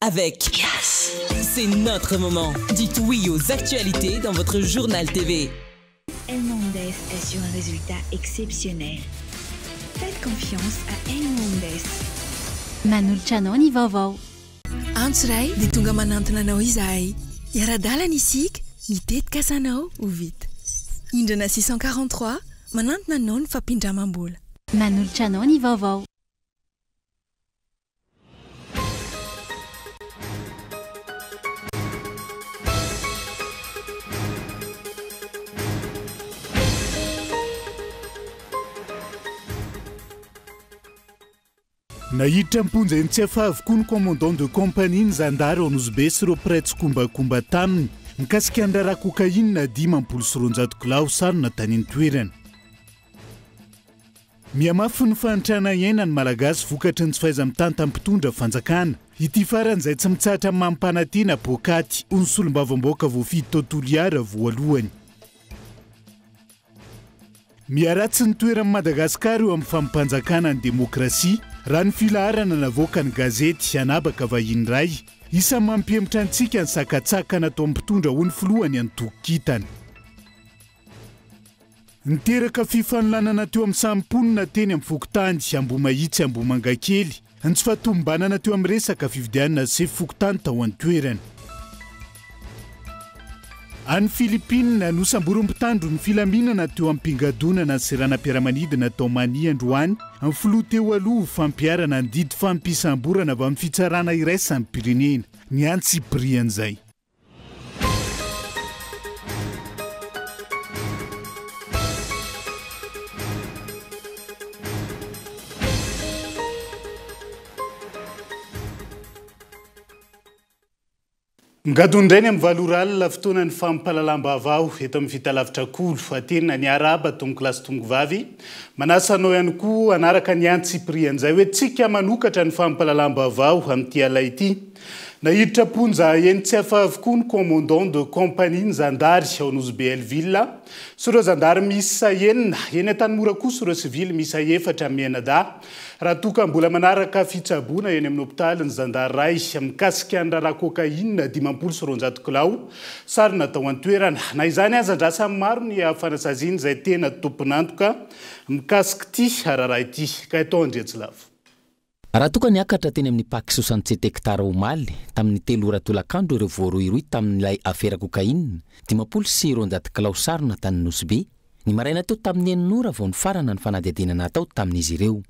Avec Yes. C'est notre moment. Dites oui aux actualités dans votre journal TV. Elmondes assure un résultat exceptionnel. Faites confiance à Elmondes. Manolotra anao ny vaovao. Antso iray dia tonga manantona anao izahay. Hiara-dalana isika, ny tetikasanao ho vita. Indrana 643, manantona anao ny fampindramam-bola. Manolotra anao ny vaovao. Naiditra am-ponja eny Tsiafahy avokoa ny commandant de compagnie ny zandary ao Anosibe sy ireo mpiray tsikombakomba taminy mikasika ny raharaha cocaïne 250 kilao sarona tany an-toerana. Mihamafy ny fahantrana iainan'ny Malagasy vokatry ny tsy fahaiza-mitantan'ny mpitondra fanjakana. Ity farany izay tsy mitsahatra mampanantena poakaty ho ny solombavambahoaka voafidy tao Toliara voalohany. Miharatsy ny toeran'i Madagasikara eo amin'ny fampanjakana ny demokrasia, raha ny filaharana navoakan'ny gazety an'habaka vahiny iray. Isan'ny mampihemotra antsika ny sakantsakana nataon'ny mpitondra hoy ny filohan'ny antoko Kintana. Niteraka fifanolanana teo amin'ny samy mponina teny amin'ny fokontany Ambohimahitsy Ambohimangakely ny tsy fahatomombanana teo amin'ny resaka fifidianana sefo fokontany tao an-toerana. Any Philippines, nosamborin'ny mpitandro ny filaminana teo am-pingadonana ny seranam-piaramanidina tao Mania androany ny filoha teo aloha ho fampiharana ny didy fampisamborana avy amin'ny fitsarana iraisam-pirenena. Ny antsipirian'izay. Migadona indray ny amin'ny valo ora alina, fotoanan'ny fampahalalam-baovao eto amin'ny Fitalavitra Kolo. Aterina ny arahaba tompokolahy sy tompokovavy. Manasa anao ihany koa hanaraka ny antsipirian'izay hoe tsika manokatra ny fampahalalam-baovao amin'ity alina ity. Naiditra am-ponja eny Tsiafahy avokoa ny commandant de compagnie ny zandary ao Nosy Be Hell-Ville sy ireo zandary miisa enina. Eny Antanimora kosa ireo sivily miisa efatra mianadahy raha toa ka mbola manaraka fitsaboana eny amin'ny hopitaly ny zandary iray mikasika ny raharaha cocaïne 250 kilao sarona tao an-toerana. Na izany aza andrasan'ny maro ny fanasaziana izay tena tompon'antoka mikasika ity raharaha ity. Gaëtan Andriantsilavo. Raha toa ka niakatra teny amin'ny Pac 67 hectares omaly, tamin'ny telo ora tolakandro ireo voarohirohy tamin'ilay afera cocaïne, 250 kilao sarona tany Nosy Be, ny maraina teo tamin'ny enina ora vao nifarana ny fanadihadiana natao tamin'izy ireo.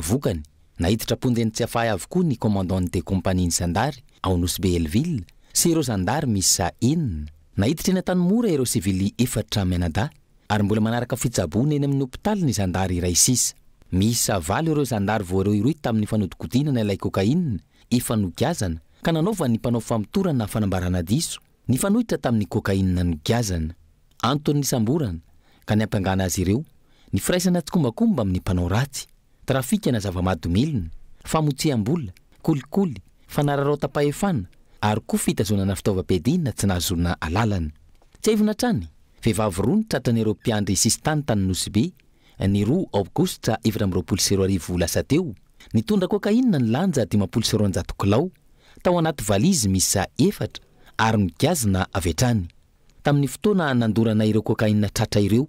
Vokany, naiditra am-ponja eny Tsiafahy avokoa ny commandant de compagnie ny zandary ao Nosy Be Hell-Ville sy ireo zandary miisa enina. Naiditra eny Antanimora ireo sivily efatra mianadahy. Ary mbola manaraka fitsaboana eny amin'ny hopitaly ny zandary iray sisa. Miisa valo ireo zandary voarohirohy tamin'ny fanodikodinana ilay cocaïne efa nogiazana ka nanaovan'ny mpanao famotorana fanambarana diso nifanohitra tamin'ny cocaïne nogiazana. Antony nisamborana ka niampangana azy ireo ny firaisana tsikombakomba amin'ny mpanao ratsy, trafikana zava-mahadomelina, famotsiam-bola, kolikoly, fanararaotam-pahefana ary koa fitazonana fitaovam-piadiana tsy nahazoana alalana. Tsiahivina hatrany Vehivavy roa no tratran'ireo mpiandry sisintany tany Nosy Be, ny roa aogositra 2024 lasa teo, nitondra cocaïne nilanja 250 kilao tao anaty valizy miisa efatra ary nogazina avy hatrany. Tamin'ny fotoana nandorana ireo cocaïne tratra ireo,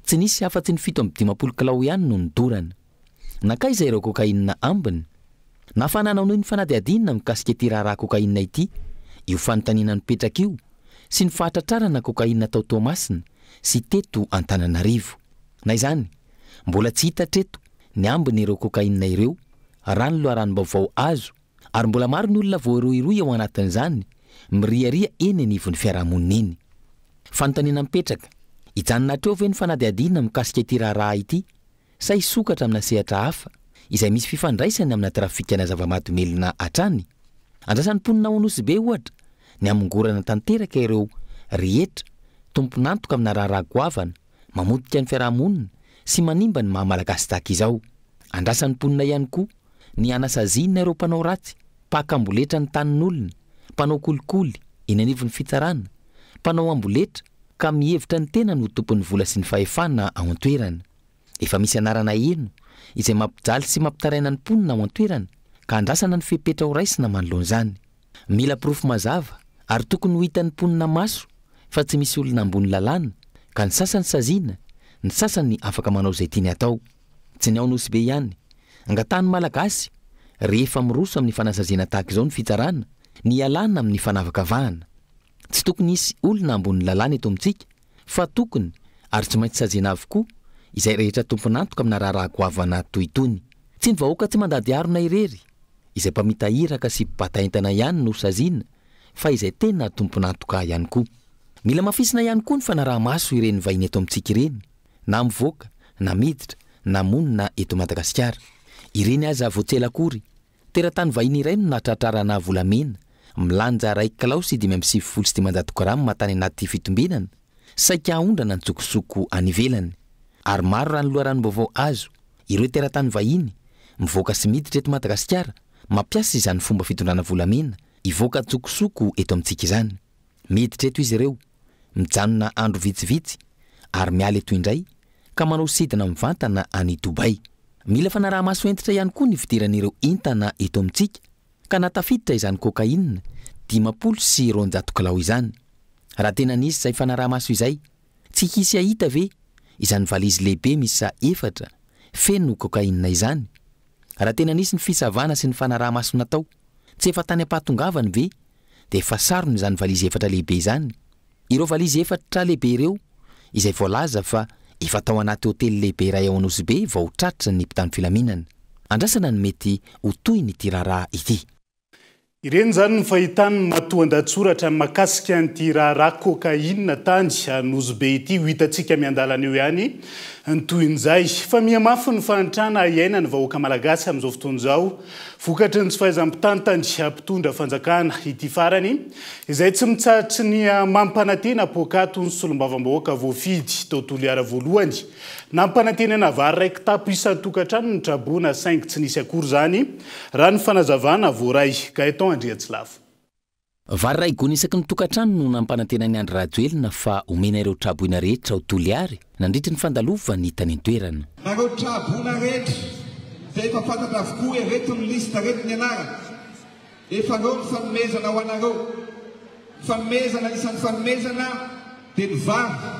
tsy nisy afa-tsy ny 57 kilao ihany no nodorana. Nankaiza ireo cocaïne ambiny? Nafana nanohy ny fanadihadiana mikasika ity raharaha cocaïne ity io fanontaniana nipetraka io sy ny fahatratrarana cocaïne tao Toamasina sy teto Antananarivo. Na izany, mbola tsy hita hatreto ny ambin'ireo cocaïne ireo raha ny loharanom-baovao azo ary mbola maro ny olona voarohirohy ao anatin'izany miriaria eny anivon'ny fiarahamonina eny. Fanontaniana mipetraka, hijanona hatreo ve ny fanadihadiana mikasika ity raharaha ity sa hisokatra amina sehatra hafa izay misy fifandraisany amina trafikana zava-mahadomelina hatrany? Andrasan'ny mponina ao Nosy Be, ohatra, ny hamongorana tanteraka ireo rehetra tompon'antoka amina raharaha goavana mamotika ny fiarahamonina sy manimba ny maha Malagasy tahaka izao. Andrasan'ny mponina ihany koa ny hanasaziana ireo mpanao ratsy, mpaka amboletra ny tanin'olona, mpanao kolikoly eny anivon'ny fitsarana, mpanao amboletra ka mihevitra ny tenany ho tompon'ny vola sy ny fahefana ao an-toerana. Efa misy anarana heno izay mampijaly sy mampitaraina ny mponina ao an-toerana ka andrasana ny fepetra ho raisina manoloana izany. Mila porofo mazava ary tokony ho hitan'ny mponina maso fa tsy misy olona ambony lalàna ka ny sasany saziana, ny sasany afaka manao izay tiany atao. Tsy ny ao Nosy Be ihany. Angatahan'ny Malagasy, rehefa miroso amin'ny fanasaziana tahaka izao ny fitsarana, ny hialana amin'ny fanavakavahana. Tsy tokony hisy olona ambony lalàna eto amintsika fa tokony ary tsy maintsy saziana avokoa izay rehetra tompon'antoka amina raharaha goavana toy itony. Tsy ny vahoaka tsy mandady harona irery, izay mpamita iraka sy mpibata entana ihany no saziana fa izay tena tompon'antoka ihany koa. Mila hamafisina ihany koa ny fanaraha-maso ireny vahiny eto amintsika ireny, na mivoaka na miditra na monina eto Madagasikara. Ireny aza vao tsy ela akory, teratany vahiny iray no nahatratrarana volamena milanja iray kilao sy 595 grama tany anaty fitombenana, saika haondrana an-tsokosoko any ivelany. Ary maro raha ny loharanom-baovao azo, ireo teratany vahiny, mivoaka sy miditra eto Madagasikara, mampiasa izany fomba fitondrana volamena hivoaka an-tsokosoko eto amintsika izany. Miditra eto izy ireo, mijanona andro vitsivitsy ary miala eto indray ka manao sidina mivantana any Dubaï. Mila fanaraha-maso hentitra ihany koa ny fidiran'ireo entana eto amintsika ka nahatafiditra izany cocaïne 250 kilao izany. Raha tena nisy izay fanaraha-maso izay, tsy hisy hahita ve izany valizy lehibe miisa efatra feno cocaïne izany? Raha tena nisy ny fisavana sy ny fanaraha-maso natao, tsy efa tany am-pahatongavany ve dia efa sarona izany valizy efatra lehibe izany? Ireo valizy efatra lehibe ireo izay voalaza fa efa tao anaty hotely lehibe iray ao Anosibe vao tratra ny mpitandro filaminana. Andrasana ny mety ho tohin'ity raharaha ity. Ireny izany no fahitany ny matoan-dahatsoratra mahakasika an'ity raharaha cocaïne tany Anosibe ity. Ho hitantsika miandalana eo ihany ny tohin'izay. Fa mihamafy ny fahantrana iainan'ny vahoaka malagasy amin'izao fotoana izao. Vokatry ny tsy fahaizam-pitantany mpitondra fanjakana ity farany, izay tsy mitsahatry ny mampanantena poakato ny solombavambahoaka voafidy tao Toliara voalohany. Nampanantenana vary iray kitapo isan-tokantrano ny traboina saingy tsy nisy akory izany, raha ny fanazavana voaray. Gaëtan Andriantsilavo. Vary iray gony isaky ny tokantrano no nampanantenain'i Andry Rajoelina fa homena ireo traboina rehetra ao Toliary nandritry ny fandalovany tany an-toerana. Nareo traboina rehetra dia efa fantatra avokoa hoe reto ny liste reto ny anarana. Efa reo ny fanomezana ho anareo. Fanomezana isan'ny fanomezana dia ny vary.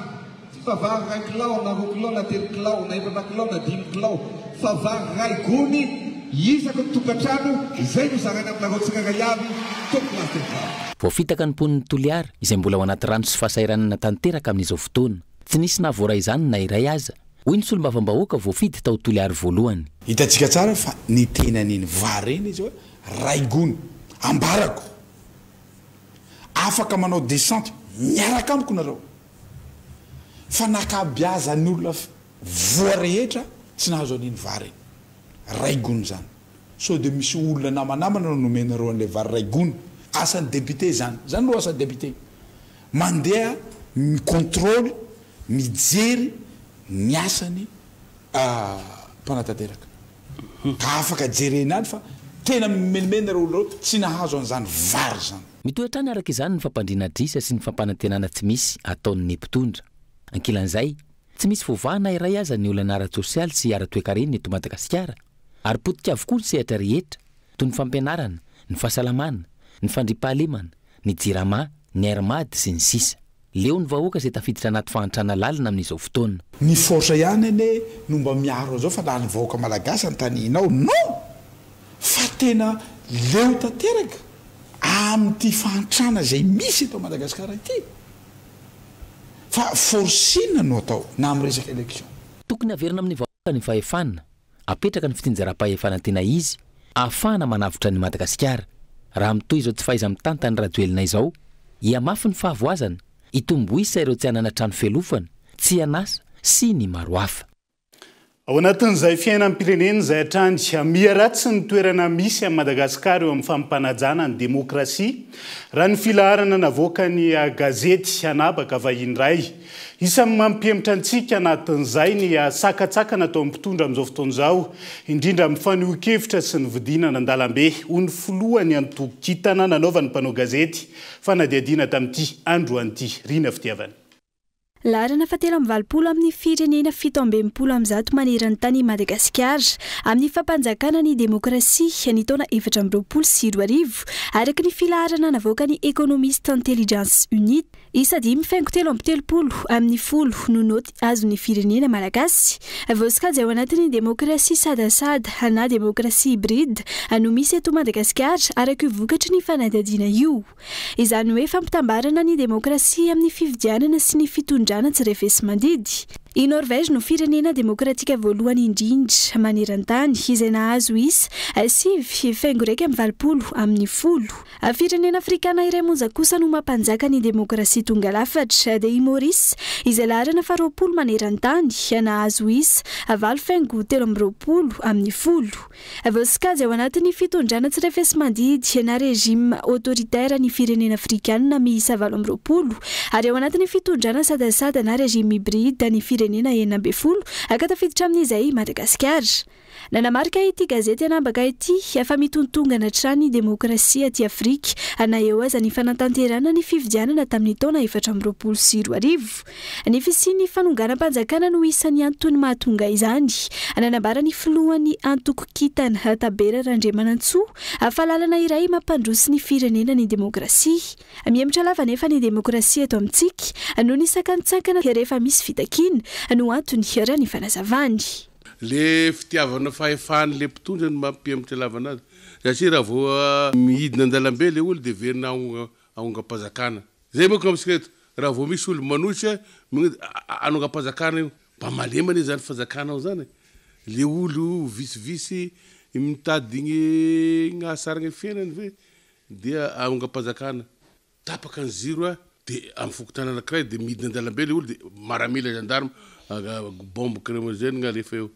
Tsy fa vary iray kilao na roa kilao na telo kilao na efatra kilao na dimy kilao fa vary iray gony isaky ny tokantrano izay no zaraina aminareo tsirairay avy tompoko lahy sy vavy. Voafitaka ny mponin'i Toliara izay mbola ao anaty rano sy fahasahiranana tanteraka amin'izao fotoana. Tsy nisy nahavoaray izany na iray aza, hoy ny solombavambahoaka voafidy tao Toliary voalohany. Hitantsika tsara fa niteny an'iny vary iny izy hoe ray gony. Ambarako. Afaka manao descente miaraka amiko nareo. Fa nakabiazan'ny olona voa rehetra tsy nahazo an'iny vary iny. Ray gony zany. Sao dia misy olona namanamana no nomenareo an'ilay vary ray gony. Asan'ny député zany. Zany aloha asan'ny député. Mandeha mi-contrôle, mijery ny asany mpanatanteraka. Ka afaka jerena any fa tena mimenomenona ireo olona ireo tsy nahazo an'izany vary izany. Mitohy hatrany araka izany ny fampandriana adrisa sy ny fampanantenana tsy misy ataon'ny mpitondra. Ankilan'izay, tsy misy voavaha na iray aza ny olana ara-tsosialy sy ara-toekarena eto Madagasikara ary potika avokoa ny sehatra rehetra toy ny fampianarana, ny fahasalamana, ny fandriampahalemana, ny jirama, ny Air Mad, sy ny sisa. Leo ny vahoaka izay tafiditra anaty fahantrana lalina amin'izao fotoana. Ny force ihany anie no mba miaro an'izao fa na ny vahoaka malagasy antaninao non! Fa tena leo tanteraka amin'ity fahantrana izay misy eto Madagascar ity. Fa force inona no atao na amin'ny resaka election. Tokony haverina amin'ny vahoaka ny fahefana, apetraka ny fitsinjaram-pahefana tena izy ahafahana manavotra an'i Madagasikara. Raha mitohy izao tsy fahaiza-mitantan'i Rajoelina izao, hihamafy ny fahavoazana, hitombo isa ireo tsy hanana trano fialofana, tsy an'asa, sy ny maro hafa. Ao anatin'izay fiainam-pirenena izay hatrany, miha ratsy ny toerana misy an'i Madagasikara eo amin'ny fampanajana ny demokrasia, raha ny filaharana navoakan'ny gazety an'habaka vahiny iray. Isan'ny mampihemotra antsika anatin'izay ny sakantsakana ataon'ny mpitondra amin'izao fotoana izao, indrindra amin'ny fanehoan-kevitra sy ny fidinana an-dalambe, hoy ny filohan'ny antoko Kintana nanaovan'ny mpanao gazety fanadihadiana tamin'ity androany ity. Rina Fitiavana. Laharana fahatelo amby 80 amin'ny firenena 167 maneran-tany i Madagasikara amin'ny fampanjakana ny demokrasia ny taona 2024, araka ny filaharana navoakan'ny Economist Intelligence Unit. Isa 5,33 amin'ny 10 no naoty azon'ny firenena malagasy. Voasokajy ao anatin'ny demokrasia sadasada na demokrasia hybride no misy eto Madagasikara, araka io vokatry ny fanadihadiana io. Izany hoe fampitambarana ny demokrasia amin'ny fifidianana sy ny fitondrana tsy refesi-mandidy. I Norvège no firenena demokratika voalohany indrindra maneran-tany izay nahazo isa 9,81 amin'ny 10. Firenena afrikana iray monja kosa no mampanjaka ny demokrasia tonga lafatra, dia i Maurice izay laharana faha-20 maneran-tany, nahazo isa 8,23 amin'ny 10. Voasokajy ao anatin'ny fitondrana tsy refesi-mandidy na régime autoritaire ny firenena afrikanina miisa 28 ary ao anatin'ny fitondrana sadasada na régime hybride ny firenena 16 ka tafiditra amin'izay i Madagasikara. Nanamarika ity gazety an'habaka ity fa mitontongana hatrany ny demokrasia aty Afrika na eo aza ny fanatanterahana ny fifidianana tamin'ny taona 2024. Ny fisian'ny fanonganam-panjakana no isan'ny antony mahatonga izany. Nanambara ny filohan'ny antoko Kintana, Tabera Randriamanantsoa, fa lalana iray mampandroso ny firenena ny demokrasia. Mihemotra lava anefa ny demokrasia eto amintsika noho ny sakantsakana rehefa misy fitakiana no antony, raha ny fanazavany. Le fitiavana fahefan'le mpitondra no mampihemotra lava anazy satria raha vao midina an-dalambe le olo de verina ahongam-panjakana. Zay manko amintsika eto, raha vao misy olo manohitra hanongam-panjakana io, mba malemy anie zany fanjakana ao zany e, le olo visivisy mitady gny hahasara gny fiainany ve dia ahongam-panjakana, tapaka ny ziro a, de amy fokontany anakiray de midina an-dalambe le olo de maramila gendarme bombe lacrymogène gn'alefa eo,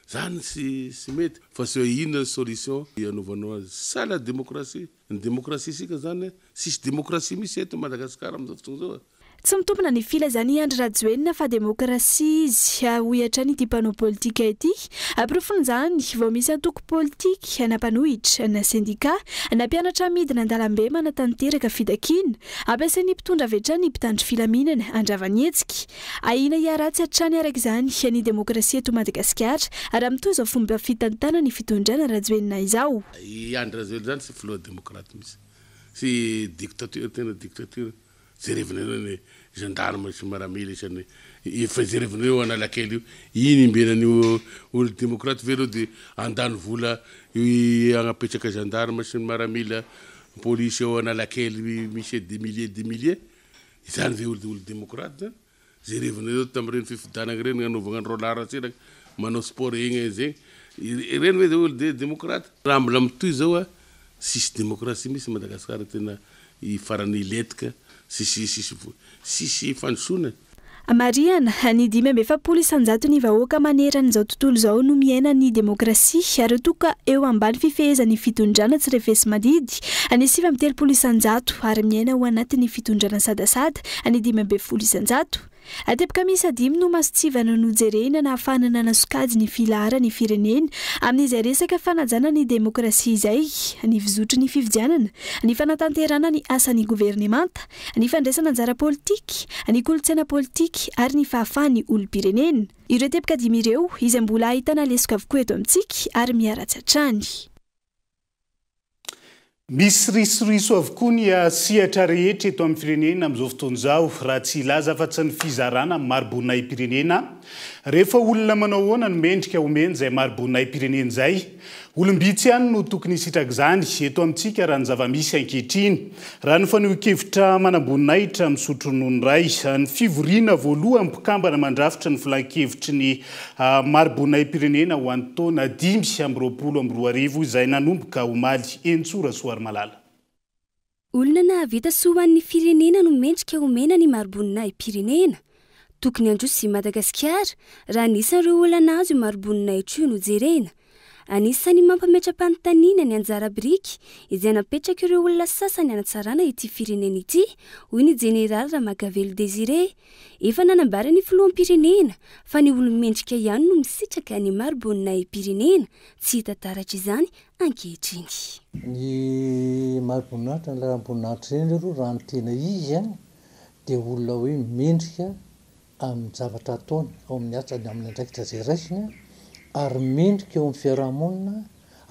zany tsy tsy mety fa tsy hoe inona ny solution anaovanao azy, c'est ça la démocratie. Ny demokrasia sika zany tsisy demokrasia misy eto Madagasikara amin'izao fotoana izao a. Tsy mitombina ny filazan'i Andry Rajoelina fa demokrasia izy, hoy hatrany ity mpanao politika ity. Porofon'izany, vao misy antoko politika, na mpanohitra, na sendika, na mpianatra midina an-dalambe manatanteraka fitakiana, ampiasain'ny mpitondra avy hatrany ny mpitandro filaminana handrava ny hetsika. Ahiana hiharatsy hatrany araka izany ny demokrasia eto Madagasikara raha mitohy izao fomba fitantanan'ny fitondrana Rajoelina izao. I Andry Rajoelina zany tsy filoha demokraty mihitsy, tsy dictature tena dictature, jerevinareo ny gendarme sy maramila isany efa jerevinareo Analakely io, iny imbenan'io olo demokraty ve reo de handany vola hagnapetraka gendarme sy ny maramila polisy ao Analakely misy des milliers des milliers, izany ve olo olo demokraty zany? Jerevinareo tamin'ireny fifidianana ireny nanaovana an'i Roland Ratsiraka manao sport egny zegny, ireny ve olo de demokraty? Raha mbola mitohy zao a, tsisy demokrasia mihitsy Madagascar tena farany hilentika, tsisy tsisy tsisy fandrosoana e. Marihana, ny 45 isan-jaton'ny vahoaka maneran'izao tontolo izao no miaina ny demokrasia, raha toa ka eo ambany fifehezan'ny fitondrana tsy refesi-mandidy ny 39% ary miaina ao anatin'ny fitondrana sadasada ny 15%. Teboka miisa dimy no mason-tsivana nojerena nahafahana nanasokajy ny filaharan'ny firenena amin'izay resaka fanajana ny demokrasia izay, ny fizotry ny fifidianana, ny fanatanterahana ny asan'ny governemanta, ny fandraisana anjara politika, ny kolontsaina politika ary ny fahafahan'ny olom-pirenena. Ireo teboka dimy ireo izay mbola ahitana lesoka avokoa eto amintsika ary miharatsy hatrany. Misy risoriso avokoa ny sehatra rehetra eto amin'ny firenena amin'izao fotoana izao, raha tsy hilaza afa-tsy ny fizarana amin'ny mari-boninahi-pirenena. Rehefa olona manao ahoana no mendrika omena izay mari-boninahi-pirenena izay? Olom-bitsy ihany no tokony hisitraka izany eto amintsika raha ny zava-misy ankehitriny. Raha ny fanehoan-kevitra manamboninahitra misotro ronono iray, ny fivoriana voalohany mpikambana mandrafitra ny filankevitry ny mari-boninahi-pirenena ho an'ny taona 2025 izay nanomboka omaly. Entsoa Rasoarimalala. Olona nahavita soa ho an'ny firenena no mendrika homena ny mari-boninahi-pirenena. Tokony handroso i Madagasikara raha anisan'ireo olona nahazo io mari-boninahitra io no jerena. Anisan'ny mampametra-panontaniana ny anjara biriky izay napetrak'ireo olona sasany hanatsarana ity firenena ity, hoy ny jeneraly Ramakavelo Désiré. Efa nanambara ny filoham-pirenena fa ny olo-mendrika ihany no misitraka ny mari-boninahi-pirenena, tsy hita taratra izany ankehitriny. Ny mari-boninahitra, ny laharam-boninahitra ireny aloha raha ny tena izy dia olona hoe mendrika. amin'ny zavatra ataony ao amin'ny asany, amin'ny andraikitra izay raisiny ary mendrika eo amin'ny fiaraha-monina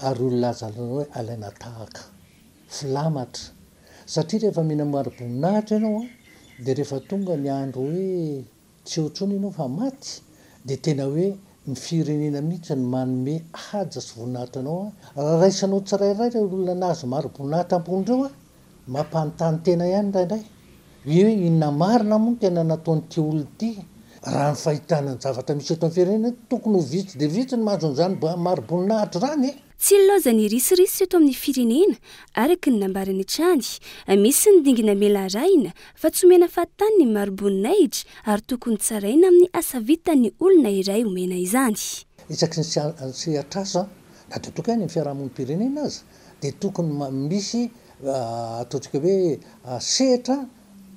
ary olona azo alaina hoe alaina tahaka. Filamatra. Satria rehefa mihina mari-boninahitra ianao dia rehefa tonga ny andro hoe tsy eo intsony ianao fa maty dia tena hoe ny firenena mihitsy no manome haja sy voninahitra anao. Raha raisinao tsirairay ireo olona nahazo mari-boninahitra ambony ireo mampanontany tena ihany indraindray hoe inona marina moa no tena nataon'ity olona ity? Raha ny fahitana ny zavatra misy eto amin'ny firenena, tokony ho vitsy dia vitsy ny mahazo an'izany mari-boninahitra izany e! Tsy nilaozan'ny risoriso eto amin'ny firenena, araka ny nambarany hatrany. Misy ny dingana mila arahina fa tsy omena fahatany ny mari-boninahitra ary tokony tsaraina amin'ny asa vitan'ny olona iray omena izany. Isaky ny sehatr'asa, na dia tokony any amin'ny fiarahamonim-pirenena aza, dia tokony misy ataontsika hoe sehatra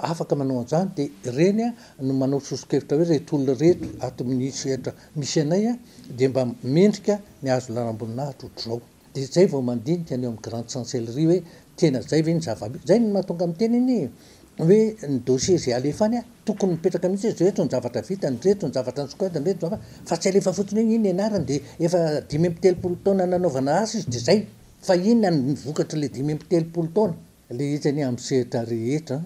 afaka manao an'izany dia ireny no manao soso-kevitra hoe ireto olona ireto ato amin'ny sehatra misy anay dia mba mendrika ny hahazo laharam-boninahitra ohatr'izao. Dia izay vao mandinika ny eo amin'ny grande chancellerie hoe tena izay ve ny zava-misy. Izay no mahatonga miteny anie hoe ny dossier izay alefa any tokony mipetraka mihitsy hoe ireto ny zavatra vitany, ireto ny zavatra nosokajiny, ireto ny zavatra fa tsy alefa fotsiny hoe iny ny anarany dia efa 35 taona nanaovana asa izy dia izay. Fa inona ny vokatr'ilay 35 taona? Ilay izy anie amin'ny sehatra rehetra,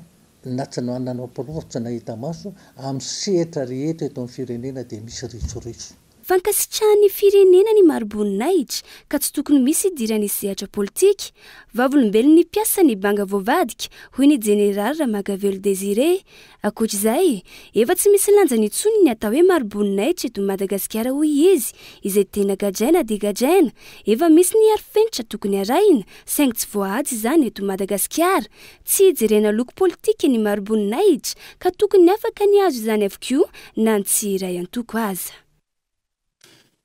na tsy nanao porofo tsy nahita maso, amin'ny sehatra rehetra eto amin'ny firenena dia misy risoriso. Fankasitrahan'ny firenena ny mari-boninahitra ka tsy tokony misy idiran'ny sehatra politika. Vavolombelon'ny mpiasa ny banga voavadika, hoy ny jeneraly Ramagavelo Désiré. Ankoatra izay, efa tsy misy lanjany intsony ny atao hoe mari-boninahitra eto Madagasikara hoy izy, izay tena gadraina dia gadraina. Efa misy ny arifenitra tokony arahina, saingy tsy voahaja izany eto Madagasikara. Tsy ijerena loko politika ny mari-boninahitra, ka tokony afaka ny hahazo izany avokoa na ny tsy iray antoko aza.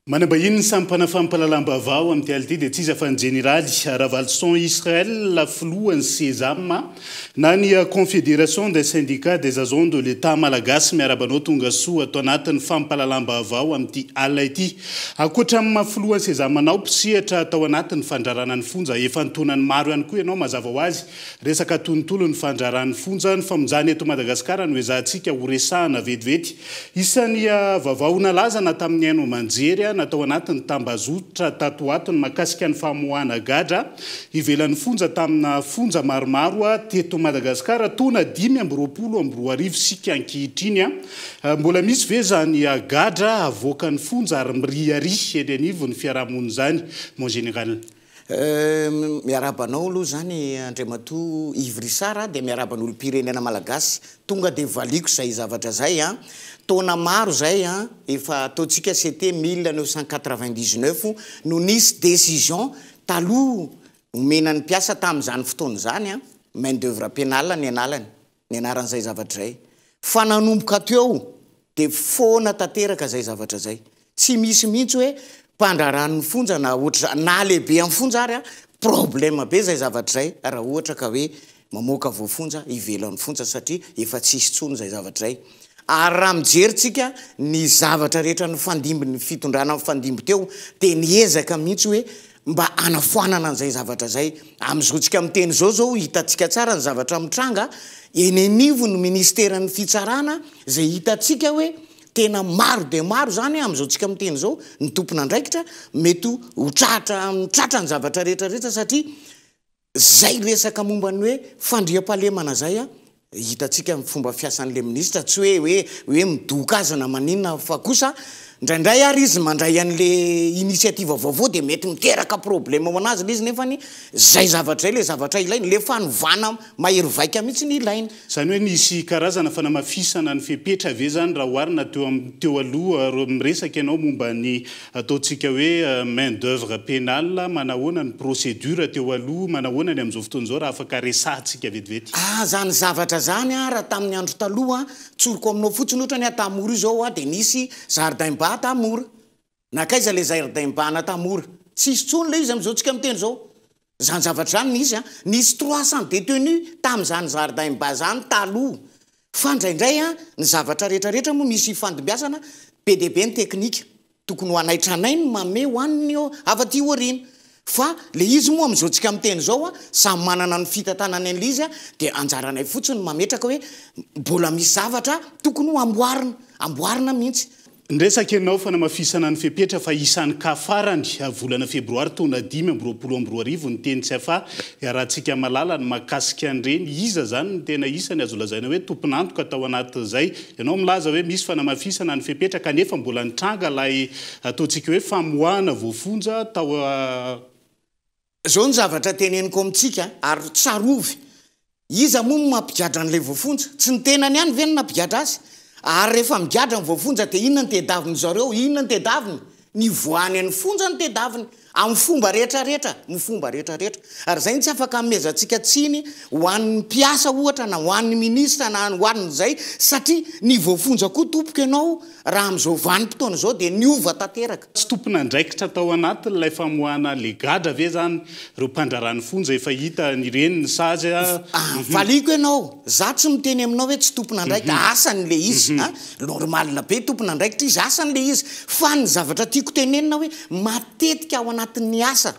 Manambahiny ny sampana fampahalalam-baovao amin'ity alina ity dia tsy iza fa ny Jeneraly Ravalison Israël, filohan'ny Sesam na ny Confédération des syndicats des agents de l'Etat Malagasy. Miarahaba anao tonga soa ato anatin'ny fampahalalam-baovao amin'ity alina ity. Ankoatra ny maha filohan'ny Sesam anao, mpisehatra tao anatin'ny fandrarana ny fonja efa an-taonany maro ihany koa ianao mazava ho azy. Resaka tontolo ny fandraran'ny fonja, ny famonjana eto Madagasikara no ezahantsika ho resahana vetivety. Isan'ny vaovao nalaza na tamin'ny haino aman-jery na tao anatin'ny tambazotra tato ho ato ny mahakasika ny famoahana gadra ivelan'ny fonja tamina fonja maromaro teto Madagasikara taona 2025 isika ankehitriny. Mbola misy ve izany gadra avoakan'ny fonja ary miriaria eny anivon'ny fiarahamonina izany mon général? Miarahaba anao aloha izany Andriamatoa Yves Richard a, dia miarahaba ny olom-pirenena malagasy. Tonga dia valiako izay zavatra izay a. Taona maro izay a, efa ataontsika c'était 1999 no nisy décision taloha omena ny mpiasa tamin'izany fotoana izany a, main d'oeuvre pénale ny analany. ny anaran'izay zavatra izay. Fa nanomboka teo dia foana tanteraka izay zavatra izay. Tsy misy mihitsy hoe mpandraharahan'ny fonja na ohatr'izany, na lehibe amin'ny fonja ary an, problème be izay zavatra izay raha ohatra ka hoe mamoaka voafonja ivelan'ny fonja satria efa tsisy intsony izay zavatra izay. Ary raha mijery tsika ny zavatra rehetra nifandimby ny fitondrana nifandimby teo dia niezaka mihitsy hoe mba hanafoanana an'izay zavatra izay. Amin'izao tsika miteny izao izao hitantsika tsara ny zavatra mitranga eny anivon'ny ministeran'ny fitsarana izay hitantsika hoe tena maro dia maro izany amin'izao tsika miteny izao ny tompon'andraikitra mety ho tratra tratra ny zavatra rehetra rehetra satria Zay resaka momba ny hoe fandriampahalemana zay a, hitantsika ny fomba fiasan'le minisitra, tsy hoe hoe hoe midoka azy na maninona fa kosa indraindray ary izy mandray an'le initiative vaovao de mety miteraka problème ho anazy le izy nefany zay zavatra zay le zavatra ilaina, le fanovana mahery vaika mihitsy ny ilaina. Izany hoe nisy karazana fanamafisana ny fepetra ve izany raha oharina teo amin'ny teo aloha, miresaka ianao momba ny Ataontsika hoe main d'oeuvre pénale, manahoana ny procédure teo aloha, manahoana ny amin'izao fotoana izao raha afaka resahantsika vetivety. Ah zany zavatra zany ah raha tamin'ny andro taloha ah, tsoriko aminao fotsiny otrany ah Tamora io zao ah de nisy jardin bas Tamora, nankaiza le jardin bas ana Tamora? Tsisy tsony le izy amizao tsika miteny zao, zany zavatra zany nisy ah, nisy 300 détenus tamizany jardin bas zany taloha, fa ndraindray ah ny zavatra rehetra rehetra moa misy ifandimbiasana be dia be ny teknika, Tokony ho anay tranainy ny manome ho an'ny avy aty aoriana. Fa le izy moa amin'izao tsika miteny izao a, samy manana ny fitantanany an'le izy a, dia anjaranay fotsiny ny mametraka hoe mbola misy zavatra tokony ho amboarina, amboarina mihitsy. Niresaka ianao fanamafisana ny fepetra fa isan'ny cas farany, volana febroary taona 2025 ny teny Tsiafahy, iarahantsika mahalala ny mahakasika an'ireny, iza izany no tena isany azo lazaina hoe tompon'antoka tao anatin'izay? Ianao milaza hoe misy fanamafisana ny fepetra kanefa mbola nitranga ilay ataontsika hoe famoahana voafonja tao Izao ny zavatra teneniko amintsika ary tsarovy, iza moa no mampigadra an'ilay voafonja? Tsy ny tenany ihany ve no nampigadra azy? Ary rehefa migadra ny voafonja dia inona no tedavin-dry zareo? Inona no tedaviny? Ny hivoahany an'ny fonja no tedaviny, amin'ny fomba rehetra rehetra, amin'ny fomba rehetra rehetra. Ary izay no tsy afaka anomezantsika tsiny ho an'ny mpiasa ohatra na ho an'ny minisitra na ho an'izay satria ny voafonja koa tompoko ianao raha amin'izao vanim-potoana izao dia niova tanteraka. Tsy tompon'andraikitra tao anatin'ilay famoahana le gadra ve zany ireo mpandraharaha ny fonja efa hita ireny ny sazy a? Valiako ianao, za tsy miteny aminao hoe tsy tompon'andraikitra, asany le izy a, normal be tompon'andraikitra izy, asany le izy, fa ny zavatra tiako tenenina hoe matetika ao anatin'ny asa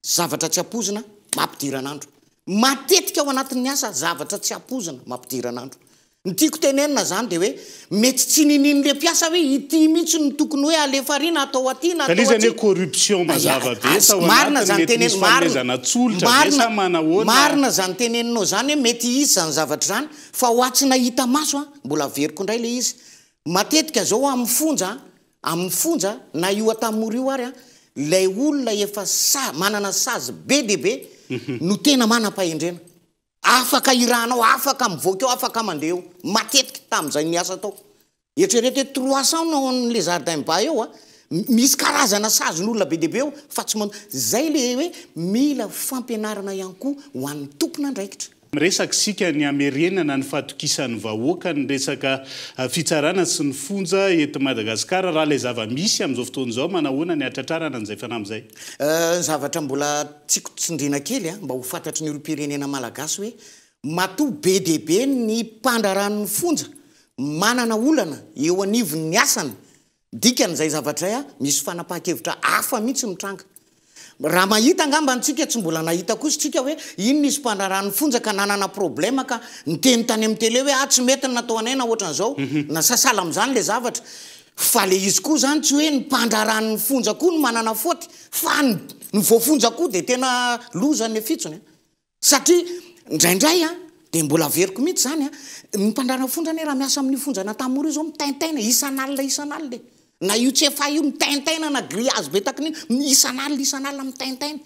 Zavatra tsy ampoizina, mampidiran'andro. Matetika ao anatin'ny asa, zavatra tsy ampoizina, mampidiran'andro. Ny tiako tenenina izany dia hoe, mety tsy ninian'ilay mpiasa hoe ity mihitsy no tokony hoe alefa ary na atao aty na Ka atao ilay izy anie atsy. corruption mazava be tao Marina anatiny, izany mety nisy tenenina, marina, fanomezana tsolotra ve marina, sa manahoana? marina izany teneninao izany hoe mety hisy izany zavatra izany, fa ho ahy tsy nahita maso an, mbola averiko indray ilay izy. Matetika izao amin'ny fonja an, Amin'ny fonja, na io Antanimora io ary an, ilay olona efa sa, manana sazy be dia be no tena manam-pahendrena. Afaka irahanao, afaka mivoaka eo, afaka mandeha eo. Matetika, tamin'izay niasa tao. Eritrereto hoe 300 no ao amin'ilay jardin bas eo an, misy karazana sazin'olona be dia be eo, fa tsy man-, izay ilay hoe mila fampianarana ihany koa ho an'ny tompon'andraikitra. Miresaka isika ny hamerenana ny fahatokisan'ny vahoaka ny resaka fitsarana sy ny fonja eto Madagasikara. Raha ilay zava-misy amin'izao fotoana izao, manahoana ny hatratrarana an'izay fanamby izay? Ny zavatra mbola tiako tsindriana kely mba ho fantatry ny olom-pirenena malagasy hoe matoa be dia be ny mpandraharahan'ny fonja manana olana eo anivon'ny asany Dikan'izay zavatra izay, misy fanapahan-kevitra hafa mihitsy mitranga. Raha mahita angamba antsika, tsy mbola nahita kosa isika hoe iny nisy mpandraharaha ny fonja ka nanana problème ka niteny tany amin'ny télé hoe ah tsy mety ny natao anay na ohatran'izao, na sahala amin'izany ilay zavatra. Fa ilay izy koa izany tsy hoe ny mpandraharaha ny fonja koa no manana faute fa ny voafonja koa dia tena loza ny fitsony an. Satria indraindray an, dia mbola averiko mihitsy izany an, ny mpandrana fonja anie raha miasa amin'io fonjan'Antanimora io izao mitaintaina isan'alina isan'alina e! Na io Tsefa io mitaintaina na grillage be takin'io, isan'alina isan'alina mitaintaina.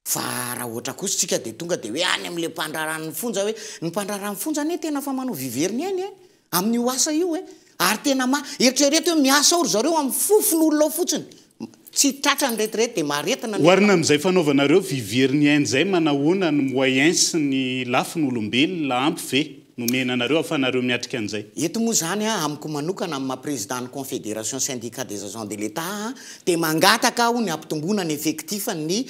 Fa raha ohatra kosa isika dia tonga dia hoe any amin'ilay mpandraharahan'ny fonja hoe, ny mpandraharahan'ny fonja anie tena efa manao vivery ny ainy e! Amin'io asa io e! Ary tena ma, eritrereto hoe miasa ao ry zareo amin'ny fofon'olona ao fotsiny. Tsy tratra ny retirety dia maharetina nefa. Oharina amin'izay fanaovanareo vy very ny aina izay manahoana ny moyens sy ny lafiny olombelona ampy ve nomena anareo afahanareo miatrika an'izay? Eto moa izany amiko manokana amin'ny maha président ny confédération syndicat des agents de l'Etat dia mangataka aho ny hampitomboana ny effectif ny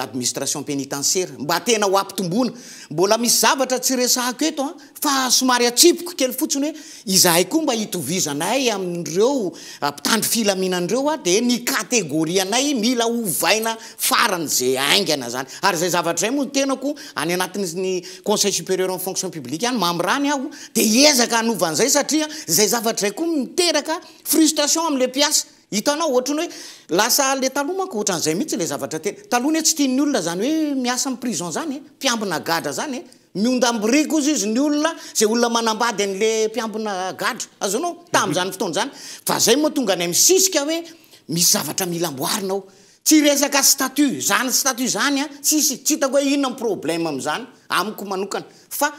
administration pénitentiaire mba tena ho hampitomboana. Mbola misy zavatra tsy resahako eto an! Fa somary atsipiko kely fotsiny hoe izahay koa mba hitovizanay amin'ireo mpitandro filaminana ireo dia ny catégorie anay mila ovaina faran'izay haingana zany. Ary izay zavatra izay moa ny tenako any anatin'ny conseil supérieur en fonction publique any membre any aho dia hiezaka hanova an'izay satria izay zavatra izay koa miteraka frustration amin'ilay mpiasa. Hitanao ohatran'ny hoe lasa le taloha manko ohatran'izay mihitsy ilay zavatra tena, taloha anie tsy tian'ny olona zany hoe miasa amin'ny prison zany e, mpiambina gadra zany e. Miondam-biriky hozy izy ny olona, izay olona manambady an'le mpiambina gadra. Azonao? Tamin'izany fotoana izany. Fa izay moa tonga any misisika hoe misy zavatra mila amboarina ao. Tsy resaka statut, izany statut izany an, tsisy, tsy hitako hoe inona ny problème amin'izany, amiko manokana. Fa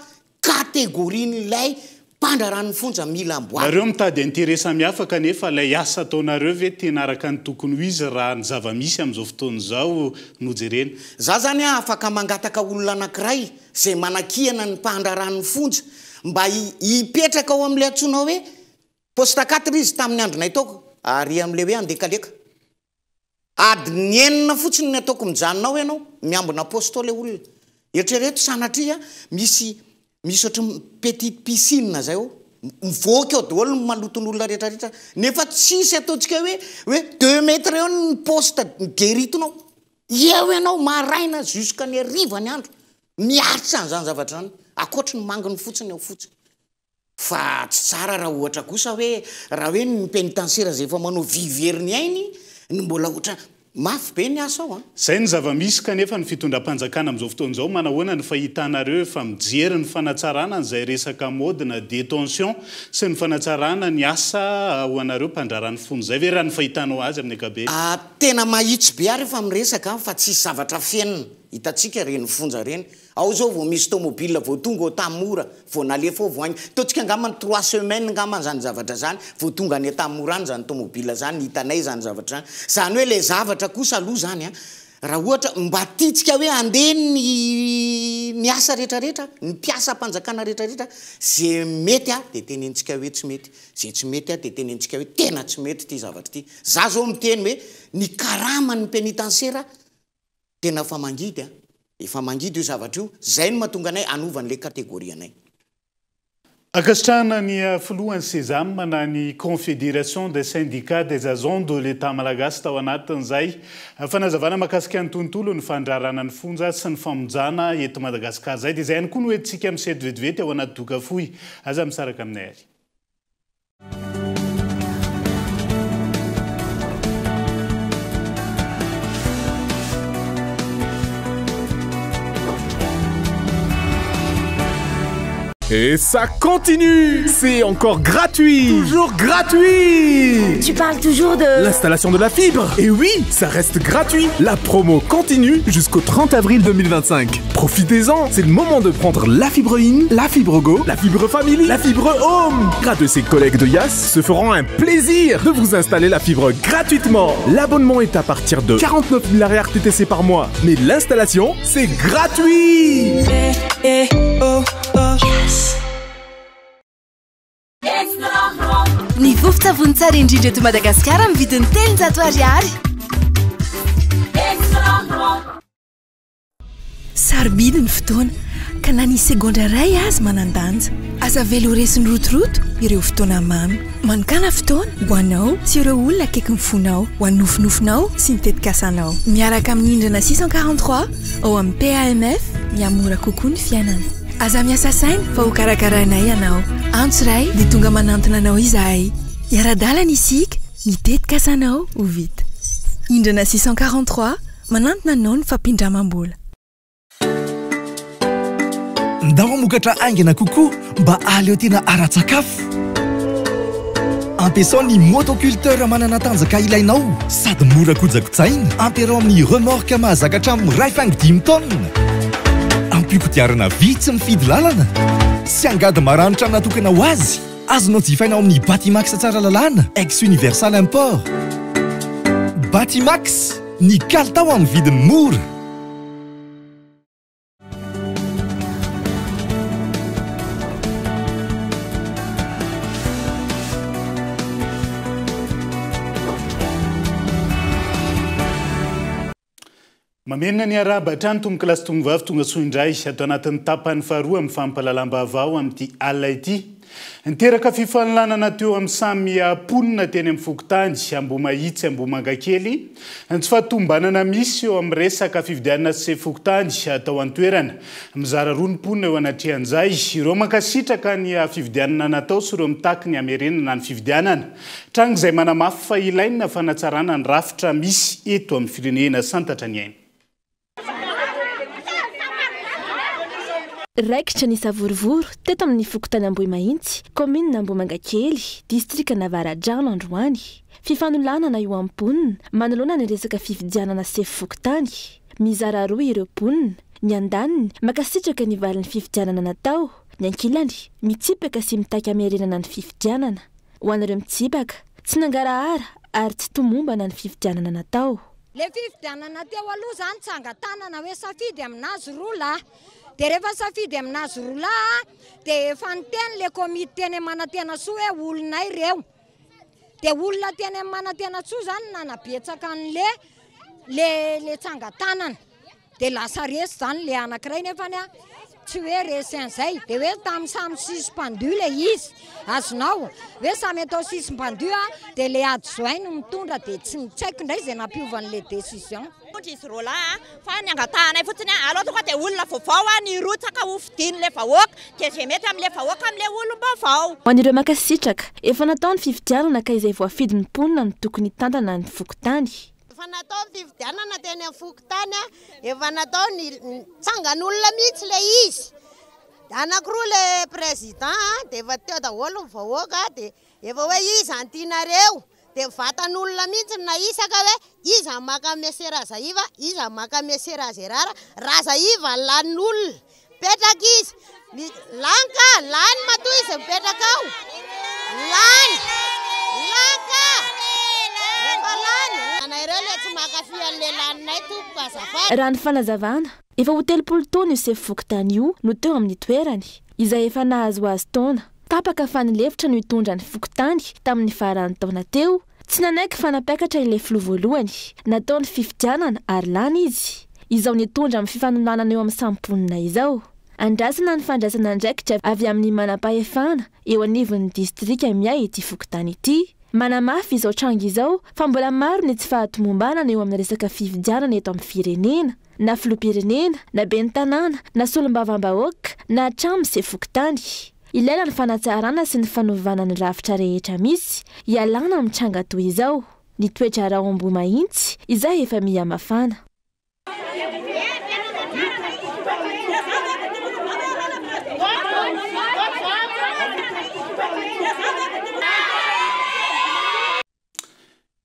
catégorie-n'ilay Mpandraran'ny fonja mila amboarina. Nareo mitady intérêt samihafa kanefa ilay asa ataonareo ve tena araka ny tokony ho izy raha ny zava-misy amin'izao fotoana izao no jerena? Za zany a afaka mangataka olona anakiray zay manakihana ny mpandraran'ny fonja mba hipetraka ao amin'ilay antsoina hoe poste quatre izy tamin'ny andronay tao ary amin'ilay hoe andekaleka. Adiny enina fotsiny ny ataoko mijanona ao ianao, miambina poste ao ilay olona. Eritrereto sanatria misy misy ohatry ny petite piscine zay ao, mivoaka eo daholo ny maloton'olona rehetra rehetra, nefa tsisy ataontsika hoe hoe deux mètres eo ny poste ny guérite-nao. Eo ianao maraina jusqu'à ny hariva ny andro miaritra an'izany zavatra izany, ankoatry ny manginy fotsiny ao fotsiny. Fa tsy tsara raha ohatra kosa hoe raha hoe ny penitentiaire izay efa manao vy very ny ainy no mbola ohatra mafy be ny asa ao an. Izay ny zava-misy kanefa ny fitondram-panjakana amin'izao fotoana izao manahoana ny fahitanareo efa mijery ny fanatsarana an'izay resaka mode na détention sy ny fanatsarana ny asa ho anareo mpandraharaha ny fonja izay ve raha ny fahitanao azy amin'ny ankabeny? Tena mahitsy be ary efa miresaka fa tsisy zavatra fenina hitantsika ireny fonja ireny Ao zao vao misy tomobile vao tonga ao Antanimora, vao nalefa ao vao haingana. Ataontsika angambany trois semaines angambany zany zavatra zany vao tonga any Antanimora any zany tomobile zany, hitanay zany zavatra zany. Zany hoe le zavatra kosa aloha zany an, raha ohatra mba tiantsika hoe handeha ny ny asa retraretra, ny mpiasam-panjakana retraretra, ze mety an de tenenitsika hoe tsy mety, ze tsy mety an de tenenitsika hoe tena tsy mety ity zavatra ity. Za zao miteny hoe ny karaman'ny penitansera Tena fa mangidy an! Efa mangidy io zavatra io, zay no mahatonga anay hanova an'le catégorie anay. Ankasitrahana ny filohan'ny Sesam na ny Confédération des syndicats des agents de l'Etat malagasy tao anatin'izay fanazavana mahakasika ny tontolon'ny fandraharana ny fonja sy ny famonjana eto Madagasikara izay. Dia izay ihany koa no entintsika misento vetivety ao anaty doka fohy. Aza misaraka aminay ary. Et ça continue C'est encore gratuit Toujours gratuit Tu parles toujours de... L'installation de la fibre Et oui, ça reste gratuit La promo continue jusqu'au 30 avril 2025. Profitez-en C'est le moment de prendre la fibre in, la fibre go, la fibre family, la fibre home Grâce de ses collègues de Yas se feront un plaisir de vous installer la fibre gratuitement. L'abonnement est à partir de 49 000 arrière TTC par mois. Mais l'installation, c'est gratuit eh, oh, oh. Yes. Ny vovon-tsavony tsara indrindra eto Madagasikara amin'ny vidiny 300 ariary. Sarobidy ny fotoana, ka na ny segondra iray aza manan-danja. Aza avela ho resin'ny rotoroto ireo fotoana mamy. Manokàna fotoana ho anao sy ireo olona akaikin'ny fonao, ho an'ny nofinofinao sy ny tetikasanao. Miaraka amin'ny Indrana 643 ao amin'ny PAMF, mihamora kokoa ny fiainana. Aza miasa saina fa ho karakarainay ianao. Antso iray dia tonga manantona anao izahay. Hiara-dalana isika, ny tetikasanao ho vita. Indrana 643. Manantona anao ny fampindramam-bola. Ndao hamokatra haingana kokoa mba hahaleo tena ara-tsakafo. Ampiasao ny motoculteur manana tanjaka ilainao sady mora kojakojaina. Ampiarao amin'ny remorque mahazaka hatramin'ny iray faingo dimy taonina. Ampio kodiarana vy tsy mifidy lalana sy angady maranitra natokana ho azy. Azonao jifaina ao amin'ny Batimax Tsaralalàna, ex Universal Import. Batimax, ny kalitao amin'ny vidiny mora. Mamerina ny arahaba hatrany tompokolahy sy tompovavy tonga soa indray ato anatin'ny tapany faharoa amin'ny fampahalalam-baovao amin'ity alina ity. Niteraka fifanolanana teo amin'ny samy mponina teny amin'ny fokontany Ambohimahitsy Ambohimangakely ny tsy fahatomombanana misy eo amin'ny resaka fifidianana sefo fokontany tao an-toerana. Mizara roa ny mponina eo anatrehan'izay, ireo mankasitraka ny fifidianana natao sy ireo mitaky ny hamerenana ny fifidianana. Tranga izay manamafy fa ilaina fanatsarana ny rafitra misy eto amin'ny firenena. Santatra ny aina. Raikitra ny savorovoro teto amin'ny fokontany Ambohimahintsy, kaominina Ambohimangakely, distrikan'Avaradrano androany. Fifanolanana eo amin'ny mponina manoloana ny resaka fifidianana sefo fokontany. Mizara roa ireo mponina, ny andaniny mankasitraka ny valin'ny fifidianana natao, ny ankilany mitsipaka sy mitaky hamerenana ny fifidianana. Ho an'ireo mitsibaka, tsy nangarahara ary tsy tomombana ny fifidianana natao. Le fifidianana teo aloha zany tsangatanana hoe safidy aminazy roa lahy. De rehefa safidy aminazy roa lahy de efa niteny le komity teny Manantenasoa hoe olonay reo. De olona teny Manantenatsoa zany nanabetsaka an'le le le tsangatanana. Dia lasa resy zany le anakiray nefany a tsy hoe resy an'izay dia hoe tamin'ny samy suspendu le izy azonao hoe samy atao suspendu a dia le adjoint no mitondra dia tsy tsy haiko indray izay nampiova an'le décision. Ohatra izy roalahy a, fa ny angatahanay fotsiny a, aleo tonga dia olona vaovao a ny hirotsaka ho fidian'ilay vahoaka, dia izay mety amin'ilay vahoaka amin'ilay olom-baovao. Ho an'ireo mankasitraka, efa natao ny fifidianana ka izay voafidin'ny mponina no tokony hitantana ny fokontany. Efa natao ny fifidianana teny amin'ny fokontany a, efa natao ny tsangan'olona mihitsy ilay izy, anankiroa ilay président dia efa teo daholo ny vahoaka dia efa hoe iza no tianareo, dia ny vatan'olona mihitsy no nahisaka hoe iza no maka an'i Monsieur Razaiva, iza no maka an'i Monsieur Razerara, Razaiva no lanin'olona, mipetraka izy, lany ka, lany matoa izy mipetraka ao, lany, lany ka, efa lany, anay ireo le tsy mankafy an'le laninay tompoko azafady. Raha ny fanazavana, efa ho 30 taona io sefo fokontany io no teo amin'ny toerany, izay efa nahazoazo taona. Tapaka fa ny lefitra no hitondra ny fokontany tamin'ny faran'ny taona teo. Tsy nanaiky fa nampiakatra ilay filoha voalohany. Natao ny fifidianana ary lany izy. Izao nitondra amin'ny fifanolanana eo amin'ny samy mponina izao. Andrasana ny fandraisana andraikitra avy amin'ny manampahefana eo anivon'ny distrika miahy ity fokontany ity. Manamafy izao tranga izao fa mbola maro ny tsy fahatomombanana eo amin'ny resaka fifidianana eto amin'ny firenena. Na filoham-pirenena, na ben'ny tanàna, na solombavambahoaka, na hatramin'ny sefo fokontany. Ilaina ny fanatsarana sy ny fanovana ny rafitra rehetra misy, hialana amin'ny tranga toy izao. Ny toe-draharaha ao Ambohimahitsy, izay efa miha mafana.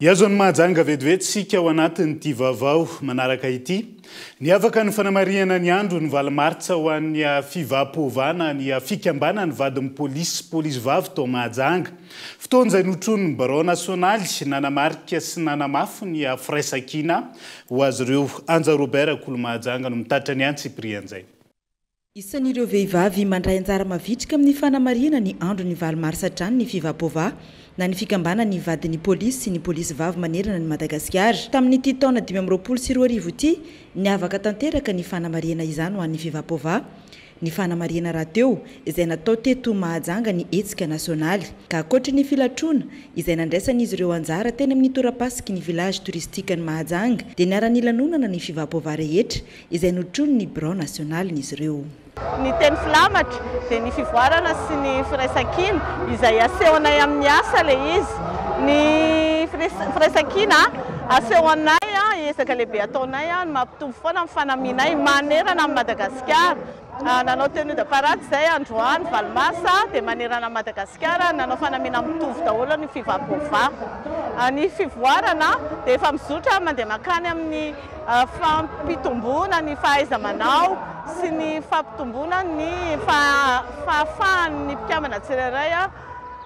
Hihazo an'i Mahajanga vetivety isika ao anatin'ity vaovao manaraka ity. Niavaka ny fanamarihana ny andro ny valo martsa ho an'ny Fivapovana ny fikambanan'ny vadin'ny polisy sy polisy vavy tao Mahajanga. Fotoana izay notronin'ny birao nasionaly nanamarika sy nanamafy ny firaisankina ho azy ireo. Anja Robert Kolo-Mahajanga no mitatitra ny antsipirian'izay. Isan'ireo vehivavy mandray anjara mavitrika amin'ny fanamarihana ny andron'ny valo marsa hatrany ny Fivapova, na ny fikambanan'ny vadin'ny polisy sy ny polisy vavy manerana an'i Madagasikara. Tamin'ity taona 2025 ity, niavaka tanteraka ny fanamarihana izany ho an'ny Fivapova. Ny fanamarihana rahateo izay natao teto Mahajanga ny hetsika nasionaly. Ka ankoatry ny filatroana izay nandraisan'izy ireo anjara teny amin'ny torapasiky ny village touristique an'i Mahajanga dia niara-nilanonana ny Fivapova rehetra izay notronin'ny birao nasionalin'izy ireo. Ny teny filamatra dia ny fivoarana sy ny firaisankina izay asehonay amin'ny asa ilay izy. Ny firaisankina asehonay, ezaka lehibe ataonay ny mampitombo foana ny fanamianay manerana an'i Madagasikara. Nanao tenue de parade izay androany valo marsa dia manerana an'i Madagasikara nanao fanamiana mitovy daholo ny Fivapova. Ny fivoarana dia efa mizotra mandeha mankany amin'ny Fampitomboana ny fahaiza-manao sy ny fampitomboana ny fahafahan'ny mpikambana tsirairay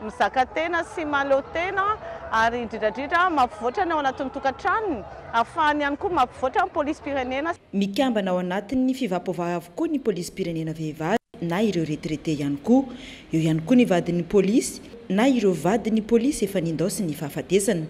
mizaka tena sy mahaleo tena ary indrindra indrindra mampivoatra ny ao anatin'ny tokantranony, ahafahany ihany koa mampivoatra ny polisim-pirenena. Mikambana ao anatin'ny Fivapova avokoa ny polisim-pirenena vehivavy na ireo retraite ihany koa. Eo ihany koa ny vadin'ny polisy na ireo vadin'ny polisy efa nindaosin'ny fahafatesana.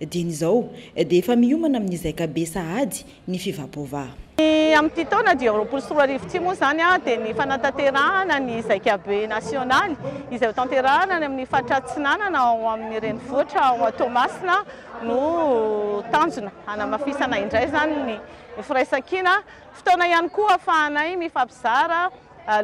Dieny izao dia efa miomana amin'ny zaikabe sahady ny Fivapova. Ny amin'ity taona 2025 ity moa izany dia ny fanatanterahana ny zaikabe nasionaly izay ho tanterahana any amin'ny faritra Atsinanana ao amin'ny renivohitra ao Toamasina no tanjona hanamafisana indray izany ny firaisankina. Fotoana ihany koa ahafahanay mifampizara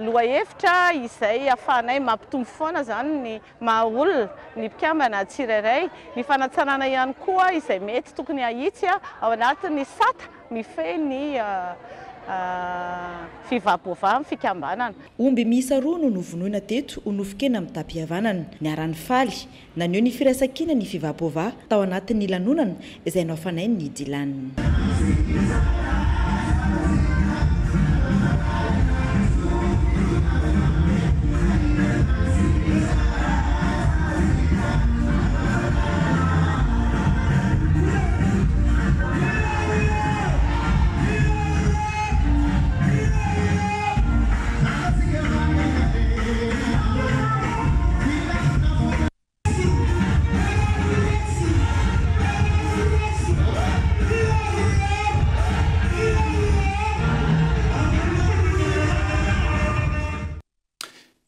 lohahevitra izay ahafahanay mampitombo foana izany ny maha olona ny mpikambana tsirairay, ny fanatsarana ihany koa izay mety tokony hahitsy ao anatin'ny sata mifehy ny fivabovahan'ny fikambanana. Omby miisa roa no novonoina teto ho nofon-kena mitam-pihavanana. Niara-nifaly, naneho ny firaisankina ny Fivapova tao anatin'ny lanonana izay nohafanain'ny Dylan.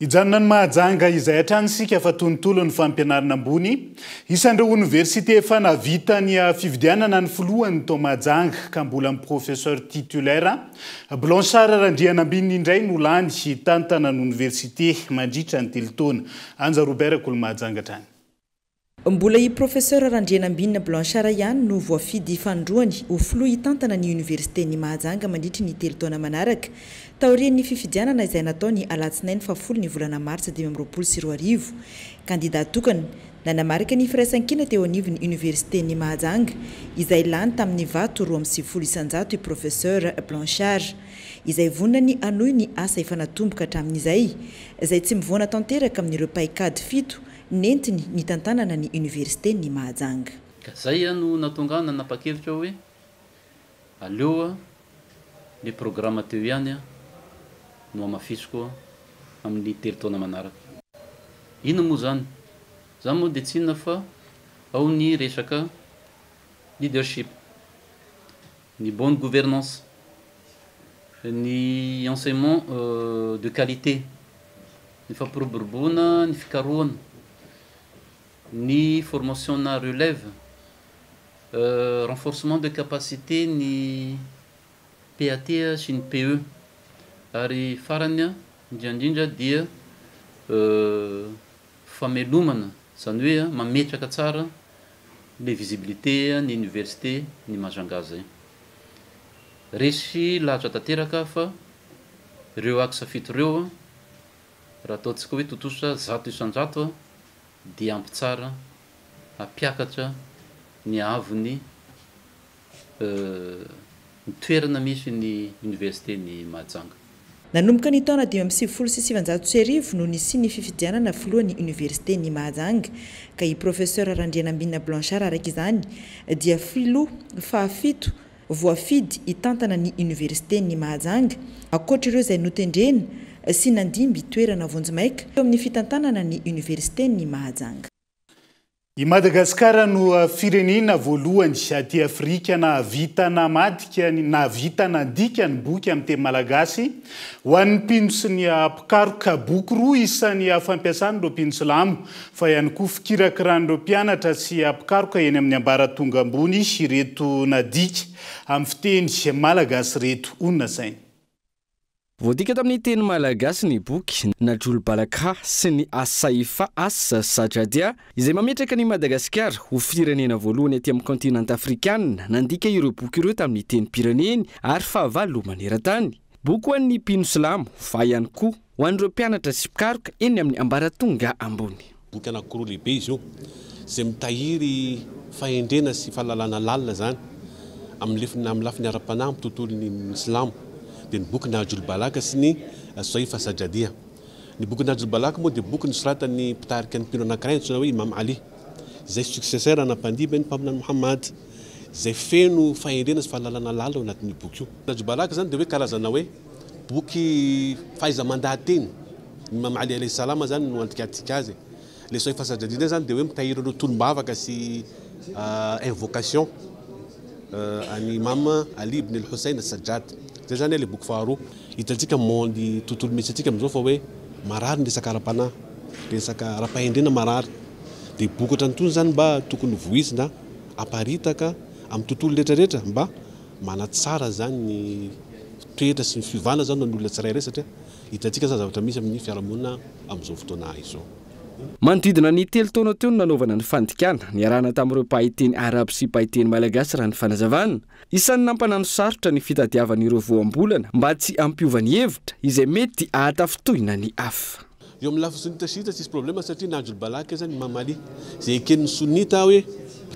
Hijanona any Mahajanga izay hatrany isika fa tontolon'ny fampianarana ambony. Isan'ireo oniversite efa nahavita ny fividianana ny filohany tao Mahajanga ka mbola ny professeur titulaire Blanchard Randrianambinina indray no lany hitantana ny oniversite mandritra ny telo taona. Anja Robert Kolo-Mahajanga hatrany. Mbola i Professeur Randrianambinina Blanchard ihany no voafidy fanindroany ho filoha hitantana ny Oniversiten'i Mahajanga mandritry ny telo taona manaraka, taorian'ny fifidianana izay natao ny alatsinainy fahafolo ny volana martsa 2025. Kandida tokana, nanamarika ny firaisankina teo anivon'ny Oniversiten'i Mahajanga, izay lany tamin'ny vato 92% i Professeur Blanchard, izay vonona ny hanohy ny asa efa natomboka hatramin'izay, izay tsy mivoana tanteraka amin'ireo paikady fito nentiny nitantanana ny Université-n'i Mahajanga. Ka zay no nahatonga ahy nanapa-kevitra hoe aleo le programme teo ihany no hamafisiko amin'ny telo taona manaraka. Inona moa zany? Zany moa dia tsy inona fa ao ny resaka leadership, ny bonne gouvernance, ny enseignement de qualité, ny fampiroboroboana ny fikarohana, ny formation-na relève, renforcement de capacité ny PAT sy ny PE ary farany indrindra indrindra dia famelomana, izany hoe mametraka tsara le visibilité ny université ny Majunga zay. Resy lahatra tanteraka aho fa ireo axe fito ireo raha ataontsika hoe tontosa 100% dia ampy tsara hampiakatra ny haavon'ny ny toerana misy ny université-n'i Mahajanga. Nanomboka ny taona 1995 no nisian'ny fifidianana filohan'ny Oniversiten'i Mahajanga, ka i Professeur Randrianambinina Blanchard araka izany dia filoha fahafito voafidy hitantana ny Oniversiten'i Mahajanga, ankoatra ireo izay notendrena sy nandimby toerana vonjimaika teo amin'ny fitantanana ny Oniversiten'i Mahajanga. I Madagasikara no firenena voalohany aty Afrika nahavita namadika ny nahavita nandika ny boky amin'ny teny malagasy ho an'ny mpino sy ny mpikaroka. Boky roa isan'ny fampiasan'ireo mpino silamo fa ihany koa fikirakiran'ireo mpianatra sy mpikaroka eny amin'ny ambaratonga ambony ireto nadika amin'ny fiteny malagasy ireto. Honina saina. Voadika tamin'ny teny malagasy ny boky Najul Balakha sy ny As-Sahifa As-Sajadia, izay mametraka an'i Madagasikara ho firenena voalohany aty amin'ny kaontinanta afrikanina nandika ireo boky ireo tamin'ny tenim-pireneny ary fahavalo maneran-tany. Boky ho an'ny mpino silamo fa ihany koa ho an'ireo mpianatra sy mpikaroka eny amin'ny ambaratonga ambony. Boky anankiroa lehibe izy io, izay mitahiry fahendrena sy fahalalana lalina izany amin'ny lefiny amin'ny lafiny ara-panahy amin'ny tontolon'ny silamo, dia ny boky Nahjul Balagha sy ny As-Sahifa Sajadiya. Ny boky Nahjul Balagha moa dia boky nosoratan'ny mpitarika ny mpino anankiray antsoina hoe Imam Ali, izay successeur na mpandimby an'ny Mpaminany Muhammad, izay feno fahendrena sy fahalalana lalina ao anatin'io boky io. Nahjul Balagha izany dia hoe karazana hoe boky fahaiza-mandaha-teny. Ny Imam Ali alayhi salam zany no andikatsika azy e. Le Sahifa Sajadi ndray zany dia hoe mitahiry ireo tonom-bavaka sy invocation an'i Imam Ali ibn al-Hussein as-Sajjad. Zay zany le boky faharoa. Hitantsika monde tontolo misy antsika amin'izao fa hoe marary ny resaka ara-panahy, resaka ara-pahendrena marary. Dia boky ohatran'itony zany mba tokony voizina aparitaka amin'ny tontolo rehetra rehetra mba manatsara zany ny toetra sy ny fiovana zany ho an'ny olona tsirairay satria Hitantsika izany zavatra misy amin'ny fiarahamonina amin'izao fotoana izao. Manodidina ny telo taona teo no nanaovana ny fandikana, niarahana tamin'ireo mpahay teny arabo sy mpahay teny malagasy raha ny fanazavana. Isan'ny nampanano sarotra ny fitadiavana ireo voambolana mba tsy hampiova ny hevitra, izay mety hahatafintohina ny hafa. Eo amin'ny lafiny sonita shiita tsisy problème satria Nahjul Balagha zany Imam Ali izay eken'ny sonita hoe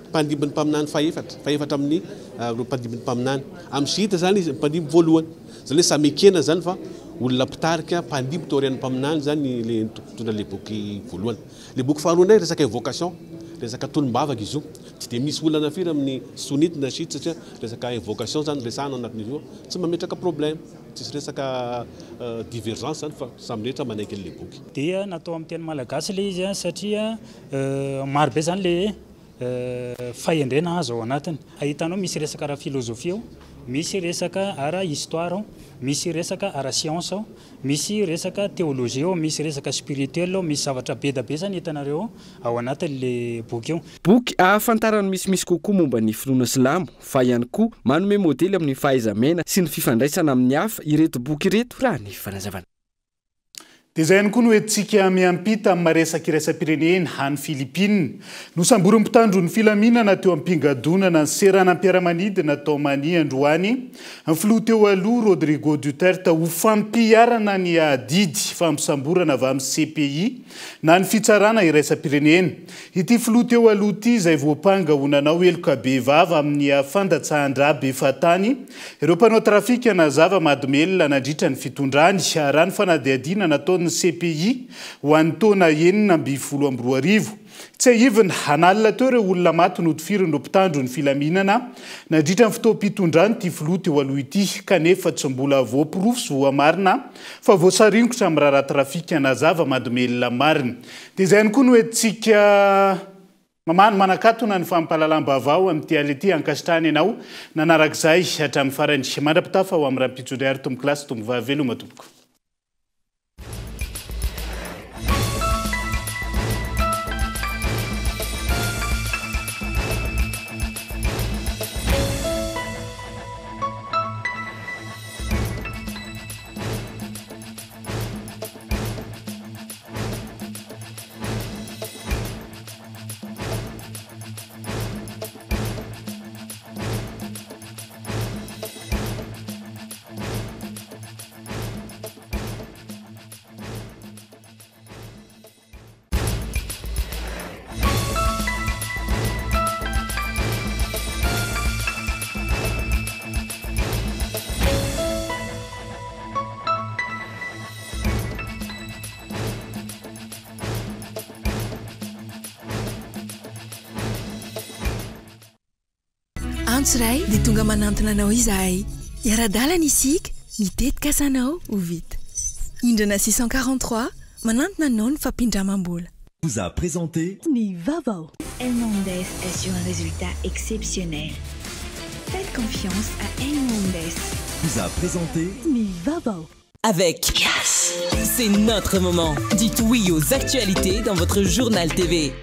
mpandimby ny mpaminany fahefatra, fahefatra amin'ny ireo mpandimby ny mpaminany. Amin'ny shiita zany izy mpandimby voalohany. Zany hoe samy ekena zany fa olona mpitarika mpandimby taorian'ny mpaminany zany le nitondra le boky voalohany. Le boky faharoa indray resaka invocation, resaka tonom-bavaka izy io. Tsy dia misy olana firy amin'ny sunnite na chiite satria resaka invocation zany resahana ao anatin'izy io, tsy mametraka problème, tsisy resaka divergence zany fa samy rehetra manaiky an'le boky. Dia natao amin'ny teny malagasy ilay izy satria maro be izany ilay fahendrena azo ao anatiny. Ahitanao misy resaka ara-filozofia ao. Misy resaka ara histoire ao, misy resaka ara science ao, misy resaka théologie ao, misy resaka spirituel ao, misy zavatra be da be zany hitanareo ao anatin'le boky io. Boky ahafantarany misimisy kokoa momba ny finoana silamo, fa ihany koa manome modely amin'ny fahaiza-miaina sy ny fifandraisana amin'ny hafa ireto boky ireto raha ny fanazavana. Dia izay ihany koa no entintsika miampita amin'ny maresaka iraisam-pirenena any Philippines. Nosamborin'ny mpitandro ny filaminana teo am-pingadonana ny seranam-piaramanidina tao Mania androany ny filoha teo aloha Rodrigo Duterte ho fampiharana ny adidy fampisamborana avy amin'ny CPI na ny fitsarana iraisam-pirenena. Ity filoha teo aloha ity izay voampanga ho nanao heloka bevava amin'ny fandatsahan-drà be fahatany ireo mpanao trafikana zava-mahadomelina nandritra ny fitondrany, raha ny fanadihadiana nataon'ny CPI ho an'ny taona 2016. Tsiahivina, an'alina teo ireo olona maty notifirin'ireo mpitandro ny filaminana nandritra ny fotoam-pitondran'ity filoha teo aloha ity, kanefa tsy mbola voaporofo sy voamarina fa voasaringotra amin'ny raharaha trafikana zava-mahadomelina marina. Dia izay ihany koa no entintsika mamaha ny manakatona ny fampahalalam-baovao amin'ity alina ity. Ankasitrahana ianao nanaraka izay hatramin'ny farany. Mandra-pitafa ho amin'ny rahampitso indray ary tompokolahy sy tompovavy veloma tompoko. Antso iray dia tonga manantona anao izahay. Hiara-dalana isika, ny tetikasanao ho vita. Indrana 643, manantona anao ny fampindramam-bola. Vous a présenté. Ny vaovao. Elmondes assure un résultat exceptionnel. Faites confiance à Elmondes. Vous a présenté. Ny vaovao. Avec Yes. C'est notre moment. Dites oui aux actualités dans votre journal TV.